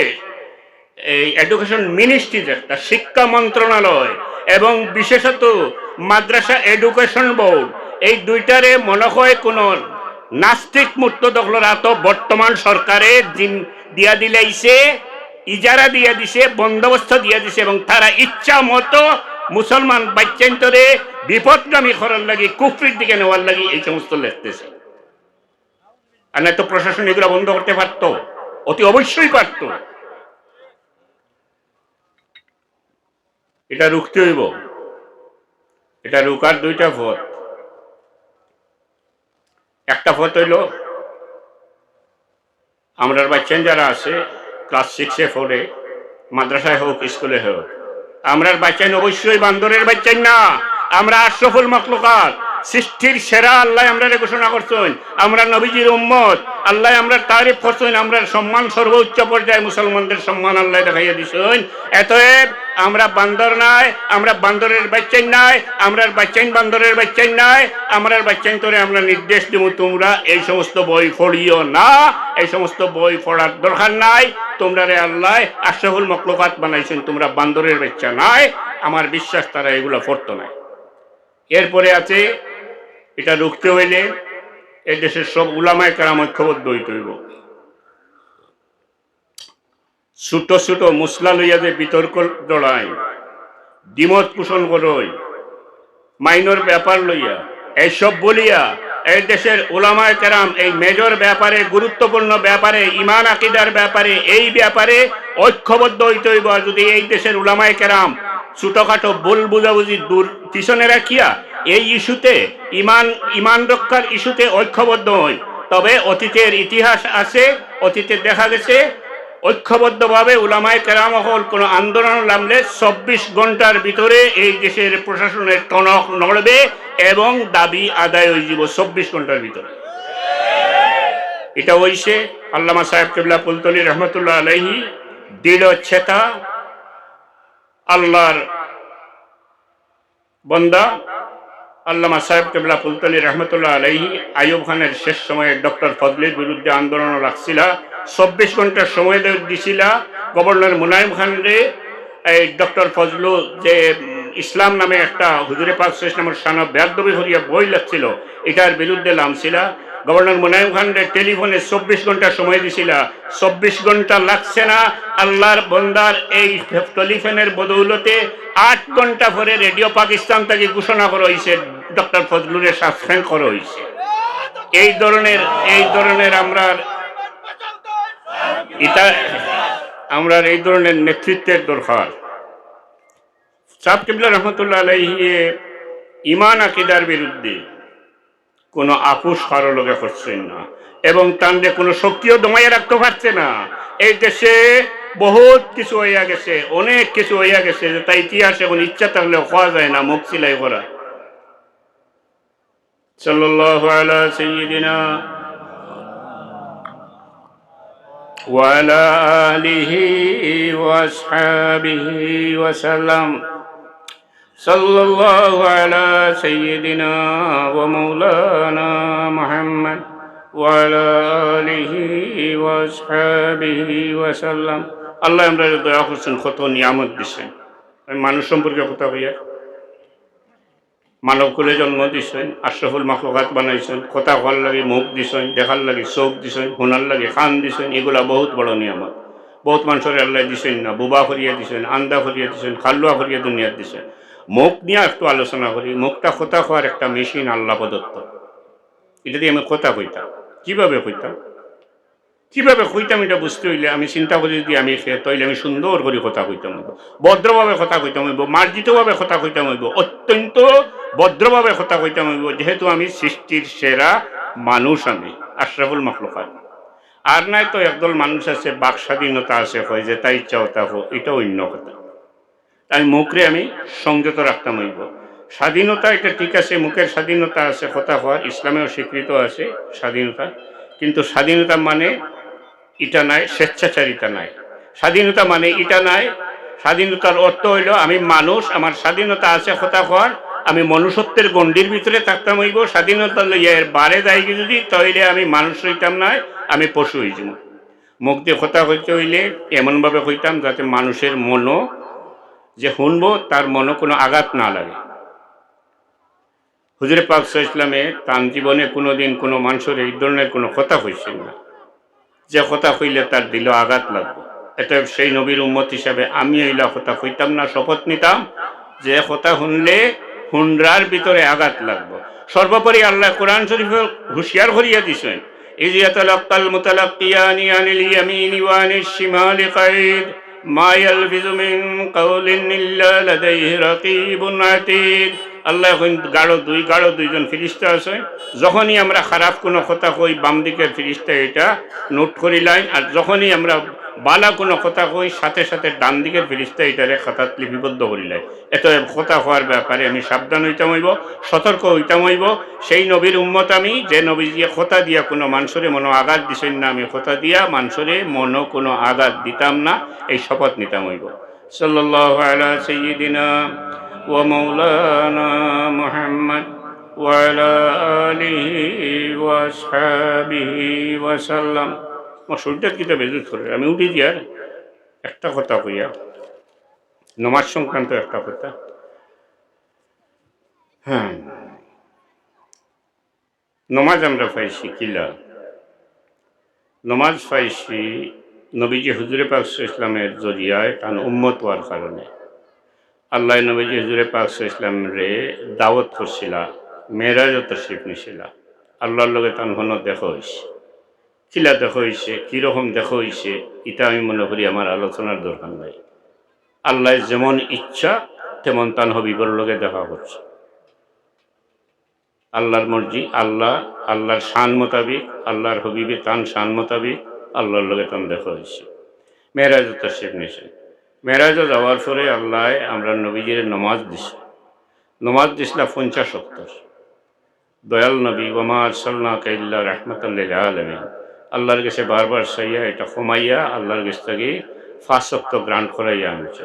এই এডুকেশন মিনিস্ট্রি যে একটা শিক্ষা মন্ত্রণালয় এবং বিশেষত মাদ্রাসা এডুকেশন বোর্ড, এই দুইটারে মনে হয় কোনো নাস্তিক মূর্খ দখলর আতো বর্তমান সরকারে জিম-, দিয়া দিলাইছে, ইজারা দিয়া দিছে, বন্দোবস্ত দিয়া দিছে এবং তারা ইচ্ছা মতো মুসলমান বাচ্চাইন্তরে বিপথগামী করার লাগি, কুফরির দিকে নেওয়ার লাগি এই সমস্ত লেখতেছে। আর না তো প্রশাসন এগুলা বন্ধ করতে পারতো, অতি অবশ্যই পারতো। এটা রুখতে হইব। এটা রুকার দুইটা পথ। একটা পথ হইল, আমরার বাচ্চাইন যারা আছে, ক্লাস সিক্সে পড়ে, মাদ্রাসায় হোক, স্কুলে হোক, আমরার বাচ্চাইন অবশ্যই বান্দরের বাচ্চাইন না, আমরা আশরাফুল মখলুকাত, সৃষ্টির সেরা আল্লাহ আমরারে ঘোষণা করছেন, আমরা নবীজির উম্মত, আল্লাহ আমরার তারিফ করছেন, আমরার সম্মান সর্বোচ্চ পর্যায়ে, মুসলমানদের সম্মান আল্লাহ দেখাইয়া দিছেন। অতএব আমরা বান্দর নায়, আমরা বান্দরের বাচ্চাইন নায়, আমরার বাচ্চাইন বান্দরের বাচ্চাইন নায়, আমরার বাচ্চাইন্তরে আমরা নির্দেশ দিব, তোমরা এই সমস্ত বই পড়িও না, এই সমস্ত বই পড়ার দরকার নাই, তোমরারে আল্লাহ আশরাফুল মখলুকাত বানাইছেন, তোমরা বান্দরের বাচ্চা নায়, আমার বিশ্বাস তারা এগুলা পড়তো নায়। এরপরে আছে, এটা রুখতে হইলে এ দেশের সব উলামায়ে কেরাম ঐক্যবদ্ধ হইতে হইব। ছোট ছোট মসলা লইয়া যে বিতর্ক জড়ায়, দ্বিমত পোষণ করয়, মাইনর ব্যাপার লইয়া, এইসব বলিয়া এই দেশের উলামায়ে কেরাম এই মেজর ব্যাপারে, গুরুত্বপূর্ণ ব্যাপারে, ইমান আকিদার ব্যাপারে, এই ব্যাপারে ঐক্যবদ্ধ হইতে হইব। আর যদি এই দেশের উলামায়ে কেরাম ছোটখাটো ভুল বুঝাবুঝি দূর পিছনে রাখিয়া এই ইস্যুতে, ইমান, ইমান রক্ষার ইস্যুতে ঐক্যবদ্ধ হই, তবে অতীতের ইতিহাস আছে, অতীতে দেখা গেছে ঐক্যবদ্ধভাবে উলামায়ে কেরাম অকল কোনো আন্দোলন নামলে চব্বিশ ঘন্টার ভিতরে এই দেশের প্রশাসনের টনক নড়বে এবং দাবি আদায় হয়ে যাব চব্বিশ ঘন্টার ভিতরে। এটা হইছে আল্লামা সাহেব কিবলা ফুলতলি রহমতুল্লাহ আলাইহি দৃঢ় চেতা আল্লাহর বন্দা আল্লামা সাহেব কিবলা ফুলতলি রহমতুল্লাহ আলাইহি আইয়ুব খানের শেষ সময়ে ডক্টর ফজলির বিরুদ্ধে আন্দোলন রাখছিলা, চব্বিশ ঘন্টার সময় দে-, দিছিলা গভর্নর মুনাইম খানরে। এই ডক্টর ফজলু যে, উম, ইসলাম নামে একটা হুজুরে পাক সাল্লাল্লাহু আলাইহি ওয়াসাল্লামের শানে বেয়াদবি করিয়া বই লেখছিল, এটার বিরুদ্ধে লামছিলা। গভর্নর মুনাইম খানরে টেলিফোনে চব্বিশ ঘন্টা সময় দিছিলা, চব্বিশ ঘন্টা লাগছে না। আল্লাহর বন্দার এই টেলিফোনের বদৌলতে আট ঘন্টা পরে রেডিও পাকিস্তান থেকে ঘোষণা করা হয়েছে ডক্টর ফজলুরে সাসপেন্ড করা হয়েছে। এই ধরনের, এই ধরনের আমরার ইতা, আমরার এই ধরনের নেতৃত্বের দরকার। সাহেব কিবলা রহমতুল্লাহ আলাইহি ইমান আকিদার বিরুদ্ধে কোনো আপোষ কারো লগে করছইন না, এবং তানরে কোনো শক্তিও দমাইয়া রাখতে পারছে না। এই দেশে বহুত কিছু হইয়া গেছে, অনেক কিছু হইয়া গেছে, যেটা ইতিহাস এখন ইচ্ছা থাকলেও কওয়া যায় না, মুখ সিলাই করা। সাল্লাল্লাহু আলা সাইয়্যিদিনা ওয়া আলা আলিহি ওয়া আসহাবিহি ওয়া সাল্লাম। সাল্লাল্লাহু আলা সাইয়্যিদিনা ওয়া মাওলানা মুহাম্মদ ওয়া আলা আলিহি ওয়া আসহাবিহি ওয়া সাল্লাম। আল্লায় আমরারে দয়া করছইন, কত নিয়ামত দিছইন। আমি মানুষ সম্পর্কে কথা কইয়ার, মানব কুলে জন্ম দিছইন, আশরাফুল মাখলুকাত বানাইছইন, কথা কওয়ার লাগি মুখ দিছইন, দেখার লাগি চোখ দিছইন, হুনার লাগি কান দিছইন, ইগুলা বহুত বড় নিয়ামত। বহুত মানষরে আল্লায় দিছইন না, বুবা করিয়া দিছইন, আন্দা করিয়া দিছইন, কালুয়া করিয়া দুনিয়াত দিছইন। মুখ নিয়া একটু আলোচনা করি। মুখটা কথা কওয়ার একটা মেশিন আল্লাহ প্রদত্ত। ইটা দি আমি কথা কইতাম। কিভাবে কইতাম? কিভাবে কইতাম ইটা বুঝতে অইলে আমি চিন্তা করি, যদি আমি খে-, তাইলে আমি সুন্দর করি কথা কইতাম অইবো, ভদ্রভাবে কথা কইতাম অইবো, মার্জিতভাবে কথা কইতাম অইবো, অত্যন্ত ভদ্রভাবে কথা কইতাম অইবো, যেহেতু আমি সৃষ্টির সেরা মানুষ, আমি আশরাফুল মাখলুকাত। আর নায় তো একদল মানুষ আছে, বাক স্বাধীনতা আছে, কয় যেটা ইচ্ছা ওটা কও, ইটা অইন্য কথা। তাই মুখরে আমি সংযত রাখতাম অইবো। স্বাধীনতা ইটা ঠিক আছে, মুখের স্বাধীনতা আছে, কথা কওয়ার ইসলামেও স্বীকৃত আছে স্বাধীনতা, কিন্তু স্বাধীনতা মানে ইটা নায়, স্বেচ্ছাচারিতা নায়। স্বাধীনতা মানে ইটা নায়। স্বাধীনতার অর্থ অইলো আমি মানুষ, আমার স্বাধীনতা আছে কথা কওয়ার, আমি মনুষ্যত্বের গণ্ডির ভিতরে থাকতাম অইবো। স্বাধীনতা লইয়া এর বারে যাইগি যদি, তাইলে আমি মানুষ রইতাম নায়, আমি পশু অইযিমু। মুখ দি কথা কইতে অইলে এমনভাবে কইতাম যাতে মানুষের মনো, যে হুনবো, তার মনো কোনো আঘাত না লাগে। হুজুরে পাক সাল্লাল্লাহু আলাইহি ওয়াসাল্লামে তান জীবনে কোনোদিন কোনো মানষরে এই ধরনের কোনো কথা কইছইন না, যে কথা কইলে তার দিলো আঘাত লাগবো। অতএব সেই নবীর উম্মত হিসাবে আমি অইলা কথা কইতাম না, শপথ নিতাম, যে কথা হুনলে হুনরার ভিতরে আঘাত লাগবো। সর্বোপরি আল্লায় কোরআন শরীফে হুঁশিয়ার করিয়া দিছইন, "ইয ইয়াতালাক্কাল মুতালাক্কিয়ানি আনিল ইয়ামিনি ওয়া আনিশ শিমালি কাঈদ, মা ইয়ালফিযু মিন কাওলিন ইল্লা লাদাইহি রাকীবুন আতীদ।" আল্লায় কইন, গাড়ো দুই, গাড়ো দুইজন ফিরিস্তা আছে। যখনই আমরা খারাপ কোনো কথা কই, বাম দিকের ফিরিস্তা এটা নোট করিলাইন, আর যখনই আমরা বালা কোনো কথা কই, সাথে সাথে ডান দিকের ফিরিস্তা এটারে খাতাত লিপিবদ্ধ করিলাইন। অতএব কথা কওয়ার ব্যাপারে আমি সাবধান অইতাম অইবো, সতর্ক অইতাম অইবো। সেই নবীর উম্মত আমি, যে নবীজিয়ে কথা দিয়া কোনো মানষরে মনো আঘাত দিছইন না, আমি কথা দিয়া মানষরে মনো কোনো আঘাত দিতাম না, এই শপথ নিতাম অইবো। সাল্লাল্লাহু আলা সাইয়্যিদিনা ওয়া মাওলানা মুহাম্মদ ওয়া আলা আলিহি ওয়া আসহাবিহি ওয়া সাল্লাম। আমার শরীরটা কিতা বেজুত করে, আমি উঠি দিয়ার একটা কথা কইয়া, নমাজ সংক্রান্ত একটা কথা। হ্যাঁ, নমাজ আমরা পাইছি কিলা? নমাজ পাইছি নবীজি হুজুরে পাক সাল্লাল্লাহু আলাইহি ওয়াসাল্লামের জরিয়ায় তান উম্মত হওয়ার কারণে। আল্লায় নবীজি হুজুরে পাক সাল্লাল্লাহু আলাইহি ওয়াসাল্লামরে দাওয়াত করছিলা, মেরাজও তশরিফ নিছিলা। আল্লাহর লগে তান হনো দেখা অইছে। কিলা দেখা অইছে, কিরকম দেখা অইছে, ইটা আমি মনে করি আমার আলোচনার দরকার নাই। আল্লায় যেমন ইচ্ছা তেমন তান হবিবর লগে দেখা করছে। আল্লাহর মর্জি, আল্লাহ, আল্লাহর শান মোতাবিক, আল্লাহর হবিবে তান শান মোতাবিক আল্লাহর লগে তান দেখা অইছে। মেরাজও তশরিফ নিছে। মেরাজও যাওয়ার পরে আল্লায় আমরার নবীজিরে নমাজ দিছে। নমাজ দিছিলা পঞ্চাশ ওয়াক্তর। দয়াল নবী, "ওয়া মা আরসালনাকা ইল্লা রাহমাতাল লিল আলামিন।" আল্লাহর গেছে বারবার চাইয়া, এটা কমাইয়া আল্লাহর গেছ থাকি পাঁচ ওয়াক্ত grant করাইয়া আনছে।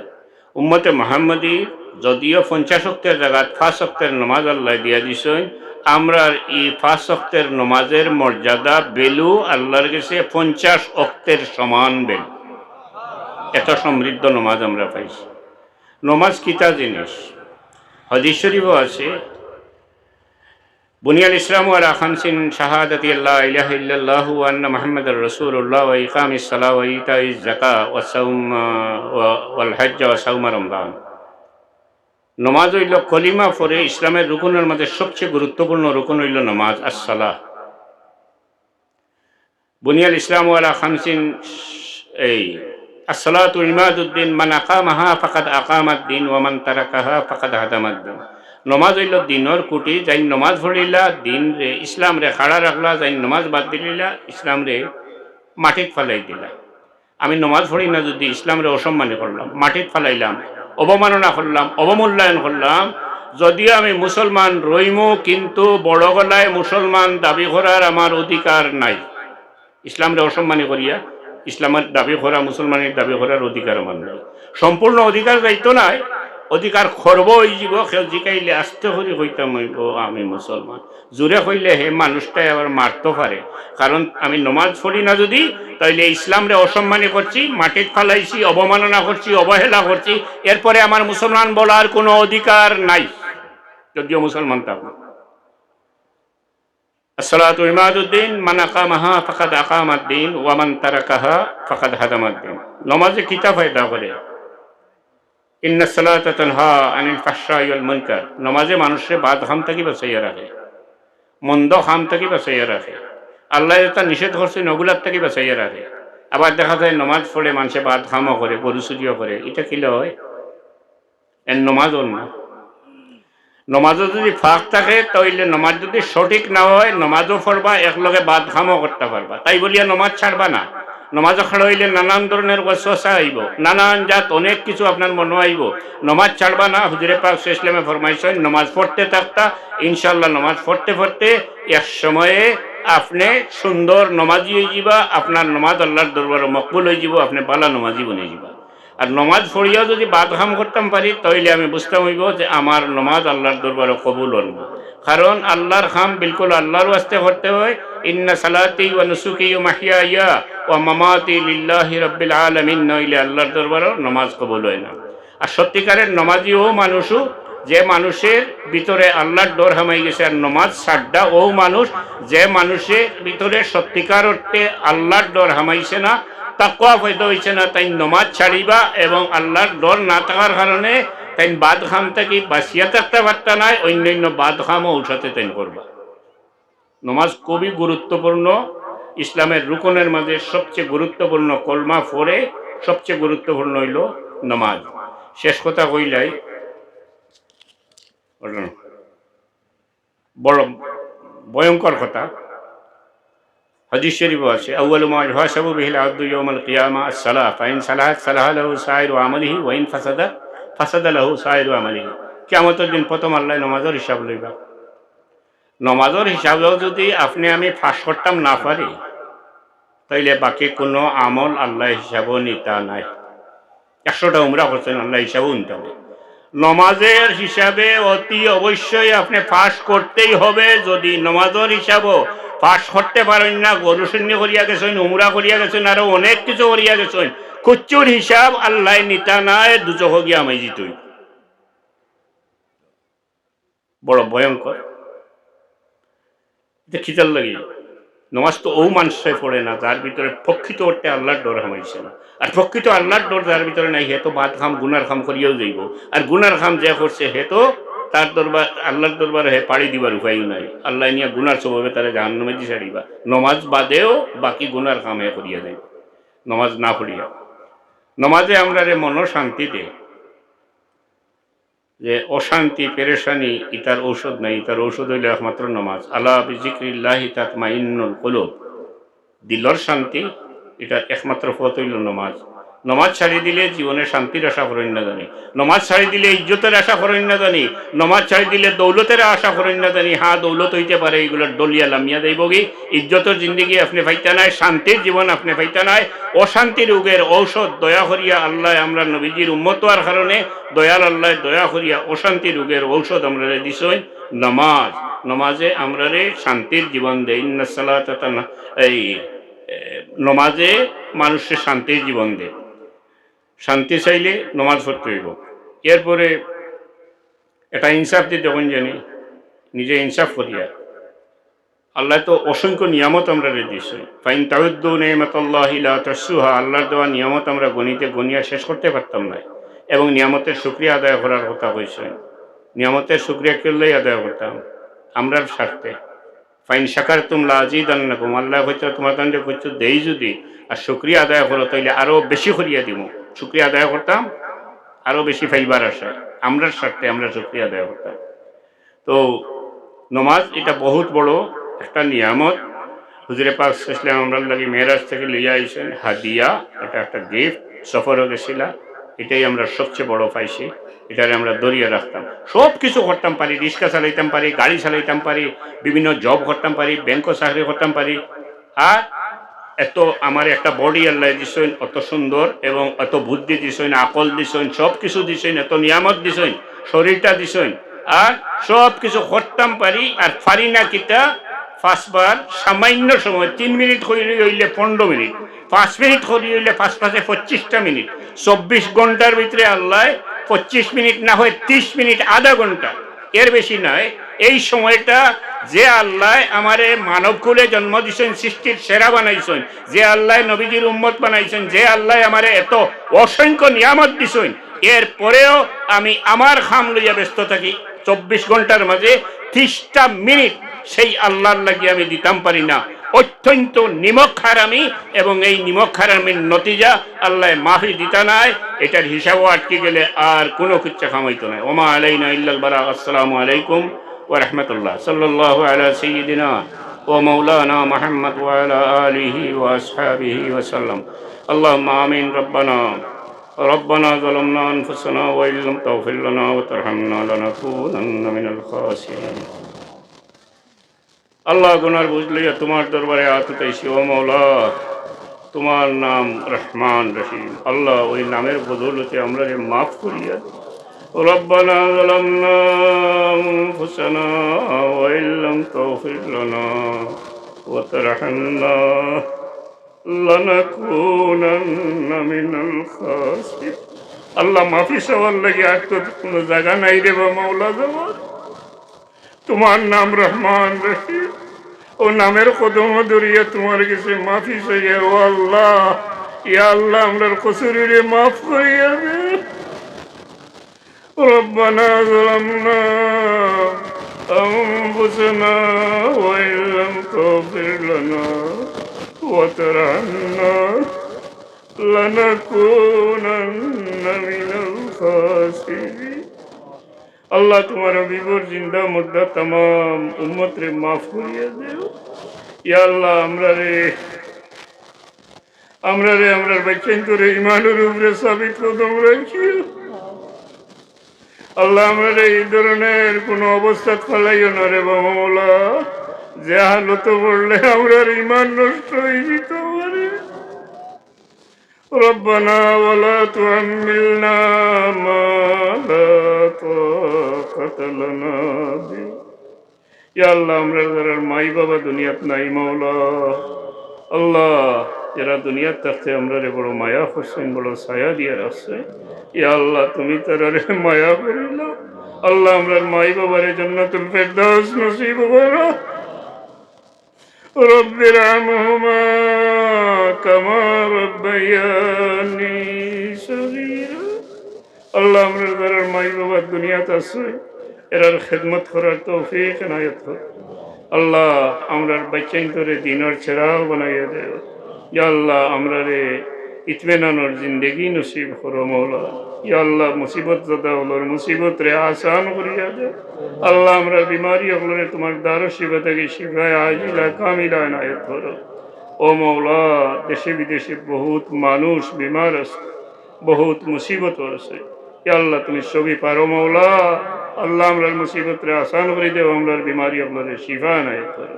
উম্মতে মুহাম্মদীর যদিও পঞ্চাশ ওয়াক্তের জাগাত পাঁচ ওয়াক্তের নমাজ আল্লায় দিয়া দিছইন, আমরার ই পাঁচ ওয়াক্তের নমাজের মর্যাদা, value আল্লাহর গেছে পঞ্চাশ ওয়াক্তের সমান value। এত সমৃদ্ধ নমাজ আমরা পাইছি। নমাজ কিতা জিনিস? হাদিস শরীফও আছে, বুনিয়াল ইসলামু আলা খামসিন, শাহাদাতি আল্লা ইলাহা ইল্লাল্লাহু ওয়া আন্না মুহাম্মাদার রাসূলুল্লাহ ওয়া ইকামিস সালাহ ওয়া ইতাইজ যাকাহ ওয়া সাওমা ওয়া, ওয়াল হজ্জ ওয়া সাওমা রমাদান। নমাজ অইলো কলিমা পরে ইসলামের রুকুনের মাঝে সবচেয়ে গুরুত্বপূর্ণ রুকুন অইলো নমাজ, আসসালাহ। বুনিয়াল ইসলামু আলা খামসিন, এই, আসসালাতু ইমাদুদ্দিন, মান আকামাহা ফাকাদ আকামাদ্দিন ওয়া মান তারাকাহা ফাকাদ হাদামাদ্দিন। নমাজ অইলো দিনর খুঁটি, যাইন নমাজ পড়িলা দিনরে, ইসলামরে খাড়া রাখলা, যাইন নমাজ বাদ দিলিলা ইসলামরে মাটিত ফালাই দিলা। আমি নমাজ পড়ি না যদি ইসলামরে অসম্মানী করলাম, মাটিত ফালাইলাম, অবমাননা করলাম, অবমূল্যায়ন করলাম, যদিও আমি মুসলমান রইমু, কিন্তু বড় গলায় মুসলমান দাবি করার আমার অধিকার নাই। ইসলামরে অসম্মানী করিয়া ইসলামের দাবি করা, মুসলমানের দাবি করার অধিকার আমার নাই। সম্পূর্ণ অধিকার যাইতো নায়, অধিকার খর্ব অইযিবো। কেউ জিকাইলে আস্তে করি কইতাম অইবো আমি মুসলমান, জোরে কইলে হে মানুষটায় আবার মারতো পারে। কারণ আমি নমাজ পড়ি না যদি, তাইলে ইসলামরে অসম্মানী করছি, মাটিত ফালাইছি, অবমাননা করছি, অবহেলা করছি, এরপরে আমার মুসলমান বলার কোনো অধিকার নাই, যদিও মুসলমান থাকবো। الصلاة عماد الدين، من أقامها فقد أقام الدين، ومن تركها فقد هدم الدين। নমাজে কিতা ফায়দা করে? إن الصلاة تنهى عن الفحشاء والمنكر। নমাজে মানুষরে বাদ কাম থাকি বাঁচাইয়া রাখে, মন্দ কাম থাকি বাঁচাইয়া রাখে। আল্লায় যেতা নিষেধ করছইন, অগুলার থাকি বাঁচাইয়া রাখে। আবার দেখা যায় নমাজ পড়ে মানষে বাদ কামও করে, গরু চুরিও করে, ইতা কিলা অয়? এর নমাজ অর না। নমাজও যদি ফাঁক থাকে, তাইলে নমাজ যদি সঠিক না অয়, নমাজও পড়বা, একলগে বাদ কামও করতা পারবা। তাই বলিয়া নমাজ ছাড়বা না। নমাজও খাড়া অইলে নানান ধরনের ওয়াসওয়াসা আইবো, নানান জাত অনেক কিছু আপনার মনো আইবো। নমাজ ছাড়বা না। হুজুরে পাক সাল্লাল্লাহু আলাইহি ওয়াসাল্লামে ফরমাইছইন, নমাজ পড়তে থাকতা, ইনশাআল্লাহ নমাজ পড়তে পড়তে এক সময়ে আপনে সুন্দর নমাজি অইযিবা, আপনার নমাজ আল্লার দরবারো মকবুল অইযিবো, আপনে ভালা নমাজি বনিযিবা। আর নমাজ পড়িয়াও যদি বাদ কাম করতাম পারি, তাইলে আমি বুঝতাম অইবো যে আমার নমাজ আল্লার দরবারো কবুল অর না। কারণ আল্লার কাম বিলকুল আল্লার ওয়াস্তে করতে অয়। إن صلاتي ونسكي ومحياي ومماتي لله رب العالمين, নইলে আল্লার দরবারো নমাজ কবুল অয় না। আর সত্যিকারের নমাজি অউ মানুষউ, যে মানুষের ভিতরে আল্লার ডর হামাই গেছে। আর নমাজ ছাড়ডা অউ মানুষ, যে মানুষের ভিতরে সত্যিকার অর্থে আল্লার ডর হামাইছে না, তাকওয়া পয়দা অইছে না, তাইন নমাজ ছাড়িবা এবং আল্লার ডর না থাকার কারণে তাইন বাদ কাম থাকি বাঁচিয়া থাকতা পারতা নায়, অইন্য অইন্য বাদ কামও অউ সাথে তাইন করবা। নমাজ খুবই গুরুত্বপূর্ণ, ইসলামের রুকনের মাঝে সবচেয়ে গুরুত্বপূর্ণ, কলমা পরে সবচেয়ে গুরুত্বপূর্ণ অইলো নমাজ। শেষ কথা কইলাই, বড় ভয়ঙ্কর কথা, হাদিস শরীফও আছে, أول ما يحاسب به العبد يوم القيامة الصلاة، فإن صلحت صلح له سائر عمله وإن فسدت فسد له سائر عمله। কিয়ামতর দিন প্রথম আল্লায় নমাজর হিসাব লইবা। নমাজর হিসাবেও যদি আপনে আমি পাশ করতাম না পারি, তাইলে বাকি কুনু আমল আল্লায় হিসাবও নিতা নায়। একশোটা উমরা করছইন, আল্লায় হিসাবও নিতা নায়। নমাজের হিসাবে অতি অবশ্যই আপনে পাশ করতেই হবে। যদি নমাজর হিসাবও পাশ করতে পারইন না, গরু সন্নি করিয়া গেছইন, উমরা করিয়া গেছইন, আরো অনেক কিছু করিয়া গেছইন, কুচ্চুর হিসাব আল্লায় নিতা নায়, দুজখো গিয়া হামাই যিতইন। বড় ভয়ঙ্কর। ইটা কিতার লাগি? নমাজ তো অউ মানষে পড়ে না, যার ভিতরে প্রকৃত অর্থে আল্লার ডর হামাইছে না। আর প্রকৃত আল্লার ডর যার ভিতরে নাই, হে তো বাদ কাম, গুনার কাম করিয়াউ যাইবো। আর গুনার কাম যে করছে, হে তো তার দরবার, আল্লার দরবারে হে পাড়ি দিবার উপায়ও নাই। আল্লায় নিয়া গুনার সববে তারে জাহান্নামে দি ছাড়িবা। নমাজ বাদেও বাকি গুনার কাম হে করিয়া যাইবো, নমাজ না পড়িয়া। নমাজে আমরারে মনো শান্তি দেয়। যে অশান্তি, পেরেশানি, ইতার ঔষধ নাই, ইতার ঔষধ অইলো একমাত্র নমাজ। ألا بذكر الله تطمئن القلوب। দিলর শান্তি, ইটার একমাত্র পথ অইলো নমাজ। নমাজ ছাড়ি দিলে জীবনে শান্তির আশা করইন না জানি, নমাজ ছাড়ি দিলে ইজ্জতর আশা করইন না জানি, নমাজ ছাড়ি দিলে দৌলতর আশা করইন না জানি। হ্যাঁ, দৌলত অইতে পারে, ইগুলা ডলিয়া লামিয়া যাইবোগি। ইজ্জতর জিন্দেগি আপনে পাইতা নায়, শান্তির জীবন আপনে পাইতা নায়। অশান্তি রোগের ঔষধ দয়া করিয়া আল্লায় আমরার নবীজির উম্মত অওয়ার কারণে দয়াল আল্লায় দয়া করিয়া অশান্তি রোগের ঔষধ আমরারে দিছইন নমাজ। নমাজে আমরারে শান্তির জীবন দেয়। إن الصلاة تنهى، এই, এ, নমাজে মানুষরে শান্তির জীবন দেয়। শান্তি চাইলে নমাজ পড়তে অইবো। এরপরে এটা ইনসাফ দি দেখইন জানি, নিজে ইনসাফ করিয়া। আল্লায় তো অসংখ্য নিয়ামত আমরারে দিছইন। فإن تعدوا نعمة الله لا تحصوها। আল্লার দেওয়া নিয়ামত আমরা গনিতে গনিয়া শেষ করতে পারতাম নায়। এবং নিয়ামতের শুকরিয়া আদায় করার কথা কইছইন। নিয়ামতের শুকরিয়া কিল্লাই আদায় করতাম? আমরার স্বার্থে। فإن شكرتم لأزيدنكم। আল্লায় কইতা, তুমরারে কিচ্ছু দেই যদি আর শুকরিয়া আদায় করো, তাইলে আরো বেশি করিয়া দিমু। শুকরিয়া আদায় করতাম আরো বেশি পাইবার আশায়। আমরার স্বার্থে আমরা শুকরিয়া আদায় করতাম। তো নমাজ এটা বহুত বড় একটা নিয়ামত। হুজুরে পাক সাল্লাল্লাহু আলাইহি ওয়াসাল্লাম আমরার লাগি মেরাজ থাকি লইয়া আইছইন হাদিয়া, এটা একটা গিফট। সফরো গেছিলা, এটাই আমরা সবচেয়ে বড় পাইছি, এটারে আমরা ধরিয়া রাখতাম। সব কিছু করতাম পারি, রিক্সা চালাইতাম পারি, গাড়ি চালাইতাম পারি, বিভিন্ন জব করতাম পারি, ব্যাংকো চাকরি করতাম পারি। আর এত আমার একটা বডি আল্লাহ দিছইন, অত সুন্দর, এবং অত বুদ্ধি দিছইন, আকল দিছইন, সব কিছু দিছইন, এত নিয়ামত দিছইন, শরীরটা দিছইন, আর সব কিছু করতাম পারি। আর পারি না কিতা? পাঁচবার সামান্য সময়, তিন মিনিট করি অইলে পনেরো মিনিট, পাঁচ মিনিট করি অইলে পাঁচ পাঁচে পঁচিশটা মিনিট, চব্বিশ ঘন্টার ভিতরে আল্লাহ পঁচিশ মিনিট না হয় ত্রিশ মিনিট, আধা ঘন্টা, এর বেশি নয়। এই সময়টা যে আল্লাহ আমারে মানব কুলে জন্ম দিছইন, সৃষ্টির সেরা বানাইছইন, যে আল্লাহ নবীজির উম্মত বানাইছইন, যে আল্লাহ আমারে এত অসংখ্য নিয়ামত দিছইন, এর পরেও আমি আমার কাম লইয়া ব্যস্ত থাকি। চব্বিশ ঘন্টার মাঝে ত্রিশটা মিনিট সেই আল্লাহর লাগি আমি দিতাম পারি না। অত্যন্ত নিমক হারামি, এবং এই নিমক হারামির নতিজা আল্লাহ মাফি দিতা নায়, এটার হিসাবও আটকি গেলে আর কোনো কিচ্ছা কামাইতো নায়। ওমা আলাইনা ইল্লাল বালাগ। আসসালামু আলাইকুম ওয়া রাহমাতুল্লাহ। সাল্লাল্লাহু আলা সাইয়্যিদিনা ওয়া মাওলানা মুহাম্মদ ওয়া আলা আলিহি ওয়া আসহাবিহি ওয়া সাল্লাম। আল্লাহুম্মা আমিন। রব্বানা ربنا ظلمنا أنفسنا وإن لم تغفر لنا وترحمنا لنكونن من الخاسرين। আল্লাহ, গুনার বোঝ লইয়া তোমার দরবারে আত উঠাইছি। ও মাওলা, তোমার নাম রহমান রহিম। আল্লাহ, ওই নামের বদৌলতে আমরারে মাফ করিয়া দেও। ربنا ظلمنا أنفسنا وإن لم تغفر لنا وترحمنا لنكونن من الخاسرين। আল্লাহ, মাফি চাওয়ার লাগি আর তো কোনো জায়গা নাই রে বা মাওলা যাওয়ার। তোমার নাম রহমান রহিম, ও নামের কদম ধরিয়া তোমার কাছে মাফি চাইয়া, ও আল্লাহ, ইয়া আল্লাহ, আমরার কসুররে মাফ করিয়া দে। ربنا ظلمنا أنفسنا وإن لم تغفر لنا وترحمنا لنكونن من الخاسرين। আল্লাহ, তোমার হাবিবর জিন্দা মুর্দা তামাম উম্মতরে মাফ করিয়া দেও। ইয়া আল্লাহ, আমরারে, আমরারে, আমরার বাচ্চাইন্তরে ইমানের উপরে সাবিত কদম রাখিও। আল্লাহ, আমরারে এই ধরনের কোনো অবস্থাত ফালাইও না রে বাবা মাওলা, যে হালতে পড়লে আমরার ইমান নষ্ট হয়ে যেতে পারে। ربنا ولا تحملنا ما لا طاقة لنا به। ইয়া আল্লাহ, আমরার যারার মাই বাবা দুনিয়াত নাই মাওলা, আল্লাহ, যারা দুনিয়াত থাকতে আমরারে বড় মায়া করছইন, বড় ছায়া দিয়া রাখছইন, ইয়া আল্লাহ, তুমি তারারে মায়া করিলাও। আল্লাহ, আমরার মাই বাবারে জান্নাতুল ফেরদাউস নসিব করো। رب ارحمهما كما ربياني صغيرا। আল্লাহ, আমরার যারার মাই বাবা দুনিয়াত আছে, এরার খেদমত করার তৌফিক এনায়েত করো। আল্লাহ, আমরার বাচ্চাইন্তরে দিনর চেরাগ বানাইয়া দেও। ইয়া আল্লাহ, আমরারে ইতমিনানর জিন্দেগি নসিব করো মাওলা। ইয়া আল্লাহ, মুসিবত জাদা অকলর মুসিবতরে আসান করিয়া দেও। আল্লাহ, আমরার বিমারি অকলরে তোমার দারুশ শিফা থাকি শিফায়ে আজিলা কামিলা এনায়েত করো। ও মাওলা, দেশে বিদেশে বহুত মানুষ বিমার আছে, বহুত মুসিবত আছে। ইয়া আল্লাহ, তুমি সবই পারো মাওলা। আল্লাহ, আমরার মুসিবতরে আসান করি দেও, আমরার বিমারি অকলরে শিফা এনায়েত করো।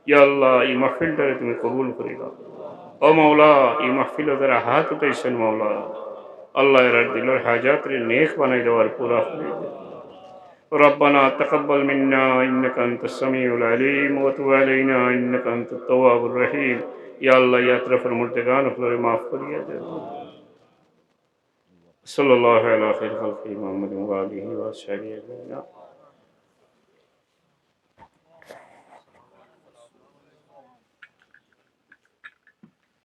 ইয়া আল্লাহ, এই মাহফিলটারে তুমি কবুল করি নাও। ও মাওলা, এই মাহফিলো যারা হাত উঠাইছইন মাওলা, আল্লাহ, এরার দিলর হাজাতরে নেক বানাই দেও আর পুরা করি দেও। ربنا تقبل منا إنك أنت السميع العليم وتب علينا إنك أنت التواب الرحيم। ইয়া আল্লাহ, এই আতরাফর মুর্দেগান অকলরে মাফ করিয়া দেও। صلى الله على خير خلقه محمد وآله وأصحابه أجمعين.